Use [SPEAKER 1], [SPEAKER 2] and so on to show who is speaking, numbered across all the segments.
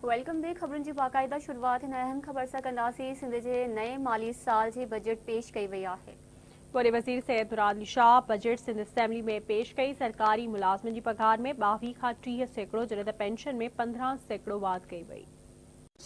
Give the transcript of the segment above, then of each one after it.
[SPEAKER 1] Welcome back. खबरुनि जी बाक़ाइदा शुरुआत हिन अहम ख़बर सां कंदासीं। सिंध जे नए माली साल जी बजट पेश कई वई आहे।
[SPEAKER 2] वॾे वज़ीर सैयद मुराद अली शाह बजट सिंध असेंबली में पेश कई। सरकारी मुलाज़िमनि जी पघार में 22 खां 30% जॾहिं त पेंशन में 15% वाध कई वई।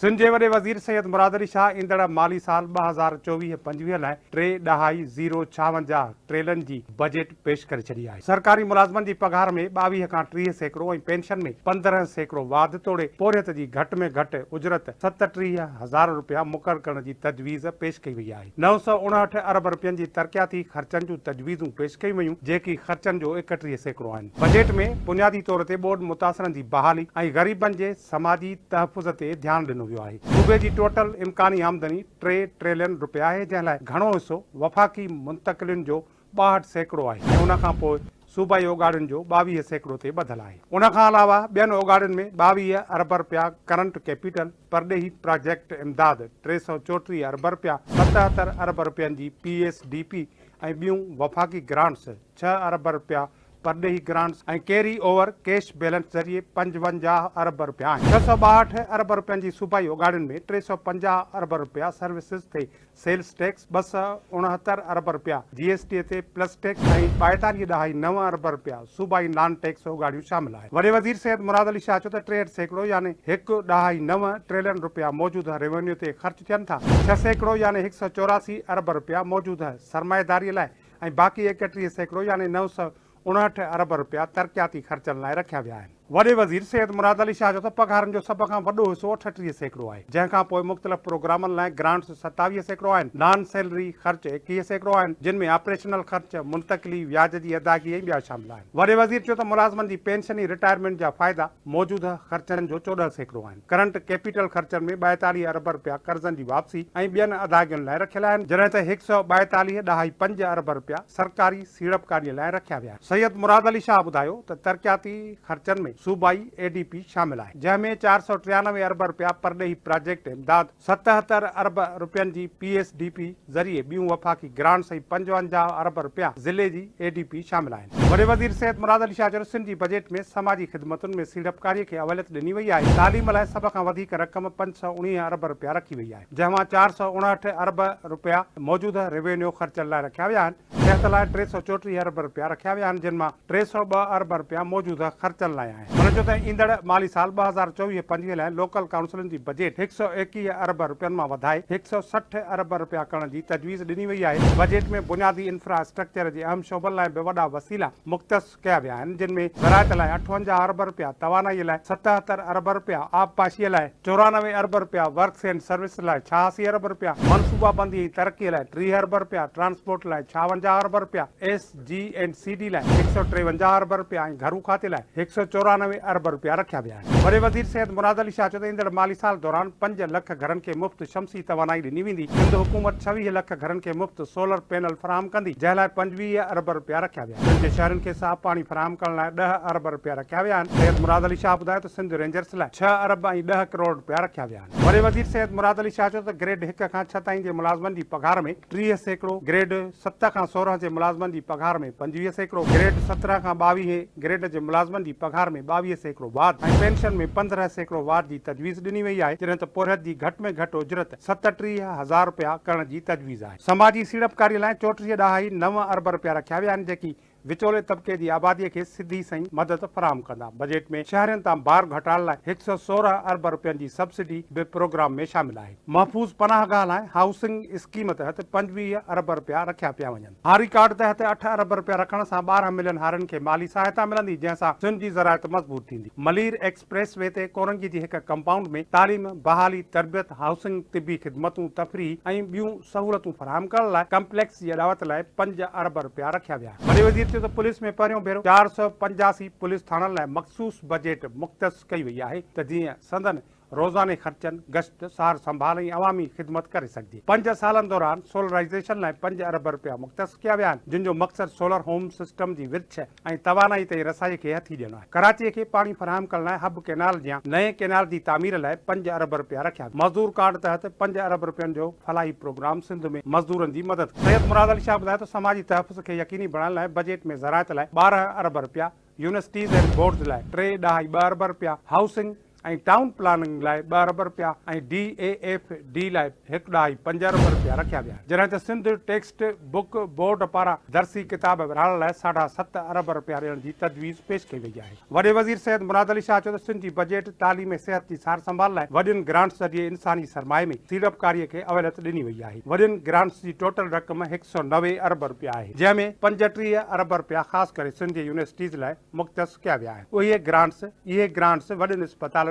[SPEAKER 3] सिंध जे वॾे वज़ीर सैयद मुराद अली शाह ईंदड़ माली साल 2024-25 लाइ 3.056 ट्रिलियन जी बजट पेश करे छॾी आहे। सरकारी मुलाज़िमनि जी पघार में 22 खां 30% ऐं पेंशन में 15% वाध तोड़े पोरियत जी घटि में घटि उजरत 37,000 रुपया मुक़ररु करण जी तजवीज़ पेश कई वई आहे। 959 अरब रुपयनि जी तरक़ियाती ख़र्चनि जूं तजवीज़ूं पेश कई वयूं, जेकी ख़र्चनि जो 31% आहिनि। बजट में बुनियादी तौर ते ॿोॾ मुतासिरनि जी बहाली ऐं ग़रीबनि जे समाजी तहफ़ुज़ ते ध्यानु ॾिनो वियो आहे। सूबे जी टोटल इम्कानी आमदनी 3 ट्रिलियन रुपया आहे, जंहिं लाइ घणो हिसो वफ़ाक़ी मुंतकिलियुनि जो 62% आहे ऐं उन खां पोइ सूबाई ओगाड़ियुनि जो 22% ते ॿधल आहे। उन खां अलावा ॿियनि ओगाड़ियुनि में 22 अरब रुपया करंट कैपिटल, परॾेही प्रोजेक्ट इमदाद 334 अरब रुपया, 77 अरब रुपयनि जी PSDP ऐं ॿियूं वफ़ाक़ी ग्रांट्स, 6 अरब रुपया परॾेही ग्रांट्स ऐं कैरी ओवर कैश बैलेंस ज़रिए 55 अरब रुपया आहिनि। 662 अरब रुपयनि जी सूबाई ओगाड़ियुनि में 350 अरब रुपया सर्विसिस ते सेल्स टैक्स, 269 अरब रुपया GST ते प्लस टैक्स ऐं 42.9 अरब रुपया सूबाई नॉन टैक्स ओगाड़ियूं शामिल आहिनि। वॾे वज़ीर सैयद मुराद अली शाह चयो त 63% यानी 1.9 ट्रिलियन रुपया मौजूदा रेवेन्यू ते ख़र्च थियनि था। 6% यानी 184 अरब रुपया मौजूदा सरमाएदारीअ लाइ ऐं बाक़ी 31% यानी 959 अरब रुपया तरक़ियाती ख़र्चनि लाइ रखिया विया आहिनि। वॾे वज़ीर सैयद मुराद अली शाह जो त पघारनि जो सभ खां वॾो हिसो 38% आहे, जंहिं खां पोइ मुख़्तलिफ़ प्रोग्रामनि लाइ ग्रांट्स 27% आहिनि, नॉन सैलरी ख़र्च 21% आहिनि, जिन में ऑपरेशनल ख़र्च, मुंतकिली, व्याज जी अदायगी ऐं ॿिया शामिल आहिनि। वॾे वज़ीर चयो त मुलाज़िमनि जी पेंशन ऐं रिटायरमेंट जा फ़ाइदा मौजूदा ख़र्चनि जो 14% आहिनि। करंट कैपिटल ख़र्चनि में 42 अरब रुपया कर्ज़नि जी वापसी ऐं ॿियनि अदायगियुनि लाइ रखियल आहिनि, जॾहिं त 142.5 अरब रुपया सरकारी सीड़पकारीअ लाइ रखिया विया आहिनि। सैयद मुराद अली शाह ॿुधायो त तरक़ियाती ख़र्चनि में सूबाई ADP शामिल आहे, जंहिं में 493 अरब रुपया परॾेही प्रोजेक्ट इमदाद, 77 अरब रुपयनि जी PSDP ज़रिए ॿियूं वफ़ाक़ी ग्रांट्स ऐं 55 अरब रुपया ज़िले जी ADP शामिल आहिनि। वॾे वज़ीर सैयद मुराद अली शाह चयो सिंध जी बजट में समाजी ख़िदमतुनि में सीड़पकारीअ खे अवलियत ॾिनी वई आहे। तालीम लाइ सभ खां वधीक रक़म 519 अरब रुपया रखी वई आहे, जंहिं मां 459 अरब रुपया मौजूदा रेवेन्यू ख़र्चनि लाइ रखिया विया आहिनि। सिहत लाइ 334 अरब रुपया रखिया विया आहिनि, जिन मां 302 अरब रुपया मौजूदा ख़र्चनि लाइ आहिनि। हुन चयो त ईंदड़ माली साल 2024-25 लाइ लोकल काउंसिलुनि जी बजट 121 अरब रुपयनि मां वधाए 160 अरब रुपया करण जी तजवीज़ ॾिनी वई आहे। बजट में बुनियादी इंफ्रास्ट्रक्चर जे अहम शोबनि लाइ बि वॾा वसीला मुख़्तस कया विया आहिनि, जिन में ज़राअत लाइ 58 अरब रुपया, तवानाईअ लाइ 77 अरब रुपया, आबपाशीअ लाइ 94 अरब रुपया, वर्क्स एंड सर्विस लाइ 86 अरब रुपया, मनसूबाबंदी ऐं तरक़ीअ लाइ 30 अरब रुपया, ट्रांसपोर्ट लाइ 56 अरब रुपया, SG&CD लाइ 153 अरब रुपया ऐं घरू खाते लाइ 194 अरब रुपया रखिया विया आहिनि। वॾे वज़ीर सैयद मुराद अली शाह चयो त ईंदड़ माली साल दौरान 5 लख घरनि खे मुफ़्त शमसी तवानाई ॾिनी वेंदी। सिंध हुकूमत 26 लख घरनि खे मुफ़्त सोलर पैनल फराहम कंदी, जंहिं लाइ 25 अरब रुपया रखिया विया आहिनि। सिंध जे शहरनि खे साफ़ पाणी फराहम करण लाइ 10 अरब रुपया रखिया विया आहिनि। सैयद मुराद अली शाह ॿुधायो त सिंध रेंजर्स लाइ 6 अरब ऐं 10 करोड़ रुपया रखिया विया आहिनि। वॾे वज़ीर सैयद मुराद अली शाह चयो त ग्रेड 1 खां 6 ताईं जे मुलाज़िमनि जी पघार में 30%, ग्रेड 7 खां 16 जे मुलाज़िमनि जी पघार में 25%, ग्रेड 17 खां 22 ग्रेड जे मुलाज़िमनि जी पघार में 22% वाध ऐं पेंशन में 15% वाध जी तजवीज़ ॾिनी वई आहे, जॾहिं त पोरियत जी घटि में घटि उजरत 37,000 रुपया करण जी तजवीज़ आहे। समाजी सीड़पकारी लाइ 34.9 अरब रुपया रखिया विया आहिनि, जेकी विचोले तबिके जी आबादीअ खे सिधी सही मदद फराहम कंदा। बजट में शहरनि तां भार घटाइण लाइ 116 अरब रुपयनि जी सब्सिडी बि प्रोग्राम में शामिल आहे। महफ़ूज़ पनाहगाह लाइ हाउसिंग स्कीम तहत 25 अरब रुपया रखिया पिया वञनि। हारी कार्ड तहत 8 अरब रुपया रखण सां 12 मिलियन हारनि खे माली सहायता मिलंदी, जंहिं सां सिंध जी ज़राअत मज़बूत थींदी। मलीर एक्सप्रेस वे ते कोरंगी जी हिकु कंपाउंड में तालीम, बहाली, तरबियत, हाउसिंग, तिबी ख़िदमतूं, तफ़रीह ऐं ॿियूं सहूलियतूं फराहम करण लाइ कम्प्लेक्स जी अॾावत लाइ 5 अरब रुपया रखिया विया। वॾे वज़ीर चयो त पुलिस में पहिरियों भेरो 485 पुलिस थाणनि लाइ मख़सूस बजट मुख़्तस कई वई आहे त जीअं संदन रोज़ाने ख़र्चनि, गश्त, सार संभाल ऐं अवामी ख़िदमत करे सघिजे। 5 सालनि दौरान सोलराइज़ेशन लाइ 5 अरब रुपया मुख़्तस कया विया आहिनि, जिन जो मक़सदु सोलर होम सिस्टम जी विर्छ ऐं तवानाई ताईं रसाई खे हथी ॾियणु आहे। कराचीअ खे पाणी फराहम करण लाइ हब कैनाल जियां नए कैनाल जी तामीर लाइ 5 अरब रुपया रखिया। मज़दूर कार्ड तहत 5 अरब रुपयनि जो फलाही प्रोग्राम सिंध में मज़दूरनि जी मदद। सैयद मुराद अली शाह ॿुधायो त समाजी तहफ़ुज़ खे यकीनी बणाइण लाइ बजट में ज़राअत लाइ 12 अरब रुपया, यूनिवर्सिटीज़ एंड बोर्ड्स लाइ 3.2 अरब रुपया, हाउसिंग ۽ ٽائون پلاننگ لاء ٻه ارب رپيا ۽ ڊي اي ايف ڊي لاء هڪ ڏهائي پنج ارب رپيا رکيا ويا آهن، جڏهن ته سنڌ ٽيڪسٽ بڪ بورڊ پاران درسي ڪتاب ورهائڻ لاء ساڍا ست ارب رپيا ڏيڻ جي تجويز پيش ڪئي وئي آهي. وڏي وزير سيد مراد علي شاهه چيو ته سنڌ جي بجيٽ تعليم ۽ صحت جي سار سنڀال لاء وڏين گرانٽس ذريعي انساني سرمائي ۾ سيڙپڪاري کي اوليت ڏني وئي آهي، وڏين گرانٽس جي ٽوٽل رقم هڪ سؤ 90 ارب رپيا آهي، جنهن ۾ 35 ارب رپيا خاص ڪري سنڌ جي يونيورسٽيز لاء مختص ڪيا ويا آهن. اهي گرانٽس اهي گرانٽس وڏين اسپتالن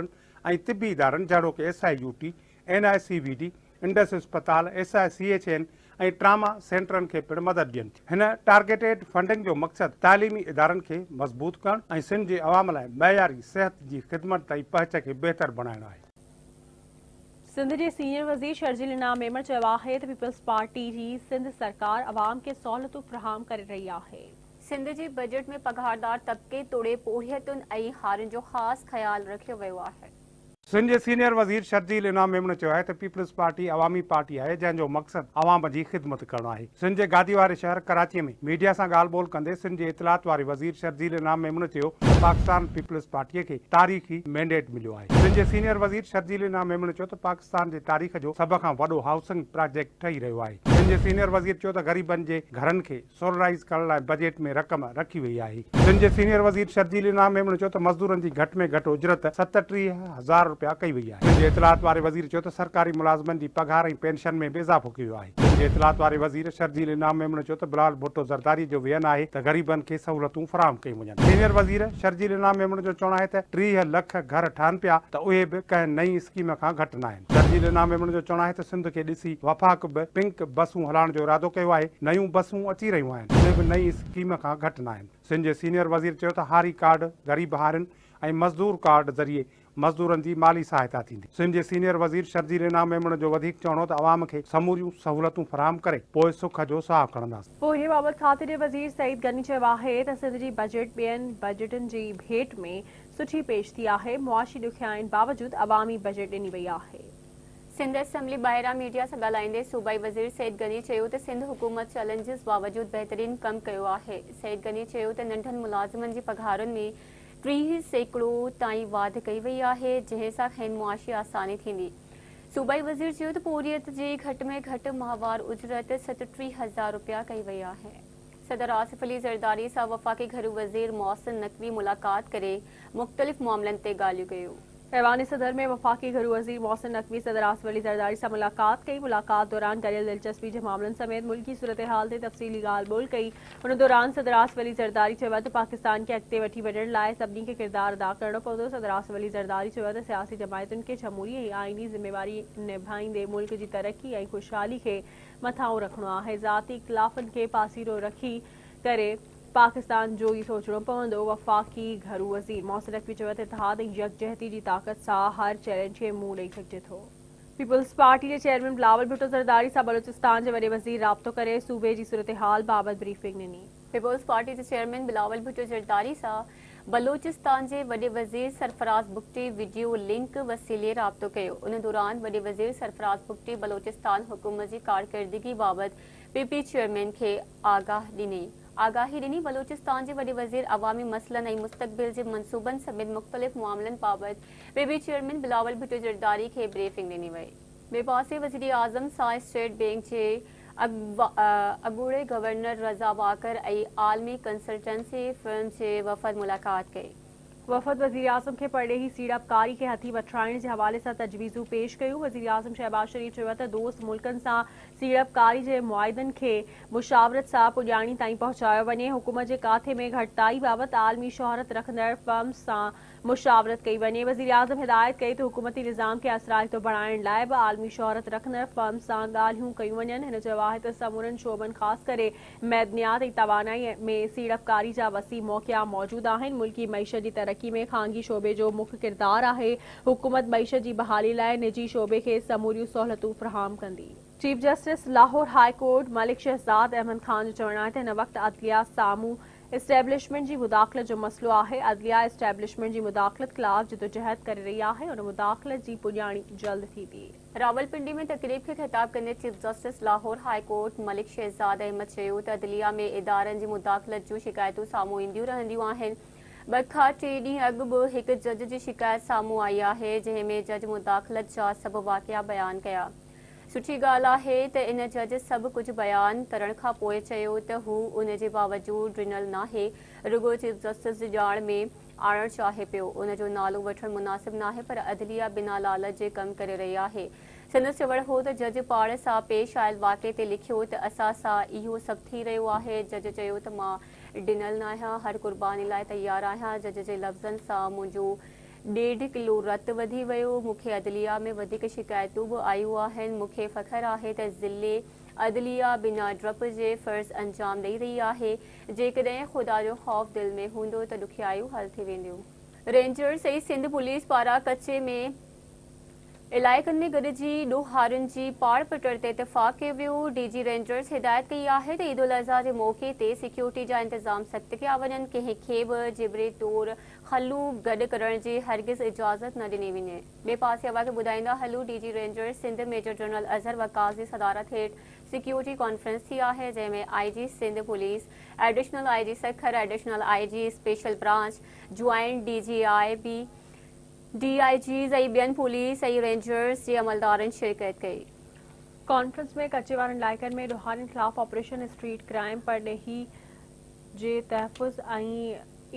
[SPEAKER 3] ۽ طبي ادارن جهڙوڪ S I U T, N I C V D, Indus اسپتال، S I C H N ۽ trauma سينٽرن کي پڻ مدد ڏين ٿيون. هن ٽارگيٽيڊ فنڊنگ جو مقصد تعليمي ادارن کي مضبوط ڪرڻ ۽ سنڌ جي عوام لاء معياري صحت جي خدمت تائين پهچ کي بهتر بڻائڻ آهي.
[SPEAKER 2] سنڌ جي سينيئر وزير شرجيل انعام ميمڻ چيو آهي ته پيپلز پارٽي جي سنڌ سرڪار عوام کي سهولتون فراهم ڪري رهي آهي.
[SPEAKER 1] سنڌ جي بجيٽ ۾ پگهاردار طبقي توڙي پورهيتن ۽ هارين جو خاص خيال رکيو ويو آهي.
[SPEAKER 3] سنڌ جي سينيئر وزير شرجيل انعام ميمڻ چيو آهي ته پيپلز پارٽي عوامي پارٽي آهي جنهن جو مقصد عوام جي خدمت ڪرڻ آهي. سنڌ جي گادي واري شهر ڪراچي ۾ ميڊيا سان ڳالهه ٻولهه ڪندي سنڌ جي اطلاعات واري وزير شرجيل انعام ميمڻ چيو ته پاڪستان پيپلز پارٽي کي تاريخي مينڊيٽ مليو آهي. سنڌ جي سينيئر وزير شرجيل انعام ميمڻ چيو ته پاڪستان جي تاريخ جو سڀ کان وڏو هائوسنگ پراجيڪٽ ٺهي رهيو آهي. سنڌ جي سينيئر وزير چيو ته غريبن جي گهرن کي سولرائيز ڪرڻ لاء بجيٽ ۾ رقم رکي وئي آهي. سنڌ جي سينيئر وزير شرجيل انعام ميمڻ چيو ته مزدورن جي گهٽ ۾ گهٽ اجرت 37 هزار رپيا ڪئي وئي آهي. سنڌ جي اطلاعات واري وزير چيو ته سرڪاري ملازمن جي پگهار ۽ پينشن ۾ به اضافو ڪيو ويو آهي. سنڌ جي اطلاعات واري وزير شرجيل انعام ميمڻ چيو ته بلاول ڀٽو زرداري جو ويزن آهي ته غريبن کي سهولتون فراهم ڪيون وڃن. سينيئر وزير شرجيل انعام ميمڻ جو چوڻ آهي ته 30 لک گهر ٺهن پيا ته اهي به ڪنهن نئين اسڪيم کان گهٽ ناهن. شرجيل انعام ميمڻ جو چوڻ آهي ته سنڌ کي ڏسي وفاق به پنڪ بسون هلائڻ جو ارادو ڪيو آهي، نيون بسون اچي رهيون آهن، اهي به نئين اسڪيم کان گهٽ ناهن. سنڌ جي سينيئر وزير چيو ته هاري ڪارڊ، غريب هارين ۽ مزدور ڪارڊ ذريعي مزدورن جي مالي سهائتا ٿيندي. سنڌ جي سينيئر وزير شرجيل انعام ميمڻ جو وڌيڪ چوڻ هو ته عوام کي سموريون سهولتون فراهم ڪري پوء سک جو ساهه کڻنداسين.
[SPEAKER 2] پورهيي بابت کاتي جي وزير سعيد غني چيو آهي ته سنڌ جي بجيٽ ٻين بجيٽن جي ڀيٽ ۾ سٺي پيش ٿي آهي، معاشي ڏکيائين باوجود عوامي بجيٽ ڏني وئي آهي.
[SPEAKER 1] سنڌ اسيمبلي ٻاهران ميڊيا سان ڳالهائيندي صوبائي وزير سعيد غني چيو ته سنڌ حڪومت چئلينجز باوجود بهترين ڪم ڪيو آهي. سعيد غني چيو ته ننڍن ملازمن جي پگهارن ۾ 30% تائين واڌ ڪئي وئي آهي، جنهن سان کين معاشي آساني ٿيندي. صوبائي وزير چيو ته پورهيت جي گهٽ ۾ گهٽ ماهوار اجرت 37 هزار رپيا ڪئي وئي آهي. صدر آصف علي زرداري سان وفاقي گهرو وزير محسن نقوي ملاقات ڪري مختلف معاملن تي ڳالهيون ڪيون.
[SPEAKER 2] ايوان صدر ۾ وفاقي گهرو وزير محسن نقوي صدر آصف علي زرداري سان ملاقات ڪئي. ملاقات دوران گڏيل دلچسپي جي معاملن سميت ملڪي صورتحال تي تفصيلي ڳالهه ٻولهه ڪئي. ان دوران صدر آصف علي زرداري چيو ته پاڪستان کي اڳتي وٺي وڃڻ لاء سڀني کي ڪردار ادا ڪرڻو پوندو. صدر آصف علي زرداري چيو ته سياسي جماعتن کي جمهوري ۽ آئيني ذميواري نڀائيندي ملڪ جي ترقي ۽ خوشحالي کي مٿانهون رکڻو آهي، ذاتي اختلافن کي پاسيرو رکي ڪري پاڪستان جو ئي سوچڻو پوندو، وفاقي گهرو وزير محسن نقوي چيو ته اتحاد ۽ يڪجهتي جي طاقت سان هر چئلينج کي منهن ڏئي سگهجي ٿو. پيپلز پارٽي جي چيئرمين بلاول ڀٽو زرداري سان بلوچستان جي وڏي وزير رابطو ڪري صوبي جي صورتحال بابت بريفنگ ڏني.
[SPEAKER 1] پيپلز پارٽي جي چيئرمين بلاول ڀٽو زرداري سان بلوچستان جي وڏي وزير سرفراز بگٽي وڊيو لنڪ وسيلي رابطو ڪيو. ان دوران وڏي وزير سرفراز بگٽي بلوچستان حڪومت جي ڪارڪردگي بابت پي پي چيئرمين کي آگاهي ڏني. بلوچستان جي وڏي وزير عوامي مسئلن ۽ مستقبل جي منصوبن سميت مختلف معاملن بابت P P chairman Bilawal Bhutto Zardari کي بريفنگ ڏني وئي. ٻئي پاسي وزيراعظم سان اسٽيٽ بئنڪ جي اڳوڻي گورنر رضا باقر ۽ عالمي ڪنسلٽنسي فرم جي وفد ملاقات ڪئي.
[SPEAKER 2] وفد وزيراعظم کي پرڏيهي سيڙپڪاري کي هٿي وٺرائڻ جي حوالي سان تجويزون پيش ڪيون. وزيراعظم شهباز شريف چيو ته دوست ملڪن سان سيڙپڪاري جي معاهدن کي مشاورت سان پڄاڻي تائين پهچايو وڃي، حڪومت جي ڪاٿي ۾ گهٽتائي بابت عالمي شهرت رکندڙ فرمز سان مشاورت ڪئي وڃي. وزيراعظم هدايت ڪئي ته حڪومتي نظام کي اثرائتو بڻائڻ لاء به عالمي شهرت رکندڙ فرمز سان ڳالهيون ڪيون وڃن. هن چيو آهي ته سمورن شعبن خاص ڪري معدنيات ۽ توانائي ۾ سيڙپڪاري جا وسيع موقعا موجود آهن، ملڪي معيشت جي ترقي ۾ خانگي شعبي جو مک ڪردار آهي، حڪومت معيشت جي بحالي لاء نجي شعبي کي سموريون سهولتون فراهم ڪندي. Chief justice Lahore high court Malik Shahzad Ahmed Khan جو چوڻ آهي ته هن وقت عدليه سامهون اسٽيبلشمينٽ جي مداخلت جو مسئلو آهي، عدليه اسٽيبلشمينٽ جي مداخلت خلاف جدوجهد ڪري رهي آهي، ان مداخلت جي پڄاڻي جلد ٿيندي.
[SPEAKER 1] راولپنڊي ۾ تقريب کي خطاب ڪندي chief justice Lahore high court Malik Shahzad Ahmed چيو ته عدليه ۾ ادارن جي مداخلت جون شڪايتون سامهون اينديون رهنديون آهن، ٻه کان ٽي ڏينهن اڳ به هڪ جج جي شڪايت سامهون آئي آهي، جنهن ۾ جج مداخلت جا سڀ واقعا بيان ڪيا. سٺي ڳالهه آهي ته ان جج سڀ ڪجهه بيان ڪرڻ کانپوء چيو ته هو ان جي باوجود ڊنل ناهي، رڳو چيف جسٽس جي ڄاڻ ۾ آڻڻ چاهي پيو. ان جو نالو وٺڻ مناسب ناهي پر عدليه بنا لالچ جي ڪم ڪري رهي آهي. سندس چوڻ هو ته جج پاڻ سان پيش آيل واقعي تي لکيو ته اسان سان اهو سڀ ٿي رهيو آهي، جج چيو ته مان ڊنل ناهيان، هر قرباني لاء تيار آهيان، جج جي لفظن سان منهنجو ڏيڍ ڪلو رت وڌي ويو، مون کي عدليه ۾ وڌيڪ شڪايتون به آيون آهن، مون کي فخر آهي ته ضلعي عدليه بنا ڊپ جي فرض انجام ڏئي رهي آهي، جيڪڏهن خدا جو خوف دل ۾ هوندو ته ڏکيائيون حل ٿي وينديون. رينجرز ۽ سنڌ پوليس پاران ڪچي ۾ علائقن ۾ گڏجي ڏوهارين جي پاڙ پٽڻ تي اتفاق ڪيو ويو، ڊي جي رينجرز هدايت ڪئي آهي ته عيدالاضحيٰ جي موقعي تي سيڪيورٽي جا انتظام سخت ڪيا وڃن، ڪنهن کي به جبري طور خلو گڏ ڪرڻ جي هرگز اجازت نه ڏني وڃي. ٻئي پاسي اوهان کي ٻڌائيندا هلون D G Rangers Sindh major general Azhar Waqas جي صدارت هيٺ سيڪيورٽي ڪانفرنس ٿي آهي، جنهن ۾ I G Sindh police, additional I G Sukkur, additional I G special branch, joint D G I B, D I Gs ۽ ٻين police ۽ Rangers جي عملدارن شرڪت ڪئي.
[SPEAKER 2] ڪانفرنس ۾ ڪچي وارن علائقن ۾ ڏوهارين خلاف آپريشن، اسٽريٽ ڪرائم، پرڏيهي جي تحفظ ۽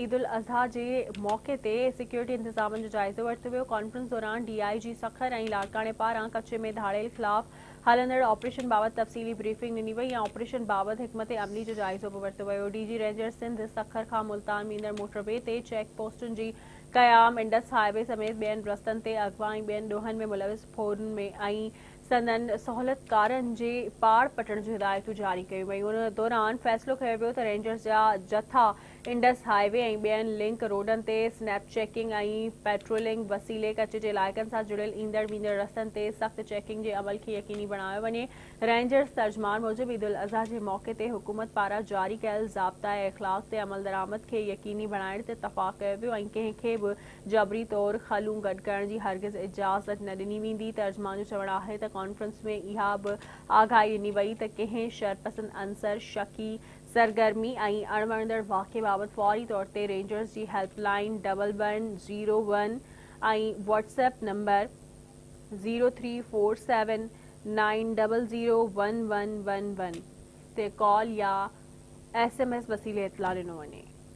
[SPEAKER 2] عيدالاضحيٰ جي موقعي تي سيڪيورٽي انتظامن جو جائزو ورتو ويو. ڪانفرنس دوران ڊي I جي سکر ۽ لاڙڪاڻي پاران ڪچي ۾ ڌاڙيل خلاف هلندڙ آپريشن بابت تفصيلي بريفنگ ڏني وئي ۽ آپريشن بابت حڪمت عملي جو جائزو به ورتو ويو. ڊي جي رينجرز سنڌ سکر کان ملتان ويندڙ موٽر وي تي چيڪ پوسٽن جي قيام، انڊس هاء وي سميت ٻين رستن تي اغوا ۽ ٻين ڏوهن ۾ ملوث ڦورن ۽ سندن سهولتڪارن جي پاڙ پٽڻ جون هدايتون جاري ڪيون ويون. ان دوران فيصلو ڪيو ويو ته رينجرز جا جٿا انڊس هاء وي ۽ ٻين لنڪ روڊن تي سنيپ چيڪنگ ۽ پيٽرولنگ وسيلي ڪچي جي علائقن سان جڙيل ايندڙ ويندڙ رستن تي سخت چيڪنگ جي عمل کي يقيني بڻايو وڃي. رينجرز ترجمان موجب عيدالاضحيٰ جي موقعي تي حڪومت پاران جاري ڪيل ضابطه اخلاق تي عملدرآمد کي يقيني بڻائڻ تي اتفاق ڪيو ويو ۽ ڪنهن کي به جبري طور خلون گڏ ڪرڻ جي هرگز اجازت نه ڏني ويندي. ترجمان جو چوڻ آهي ته ڪانفرنس ۾ اها به آگاهي ڏني وئي ته ڪنهن شرپسند عنصر، شڪي سرگرمي ۽ اڻوڻندڙ واقعي بابت فوري طور تي رينجرز جي helpline double one zero one ۽ WhatsApp number zero three four seven nine double zero one one one one تي ڪال يا ايس ايم ايس وسيلي اطلاع ڏنو وڃي.